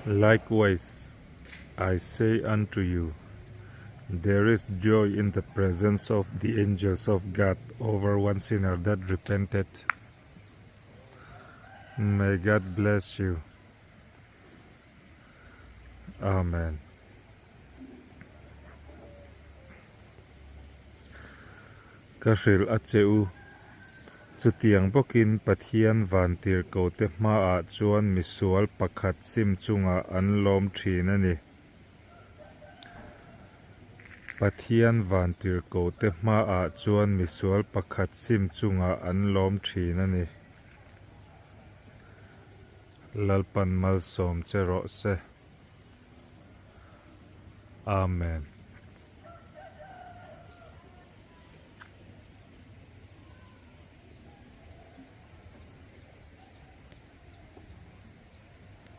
Likewise, I say unto you, there is joy in the presence of the angels of God over one sinner that repenteth. May God bless you. Amen. Ka hrilh a che u. Chutiang bawkin Pathian vantirhkote hmaah chuan misual pakhat sim chungah an lawm thin a ni. Pathian vantirhkote hmaah chuan misual pakhat sim chungah an lawm thin a ni. Lalpan malsawm che rawh se. Amen.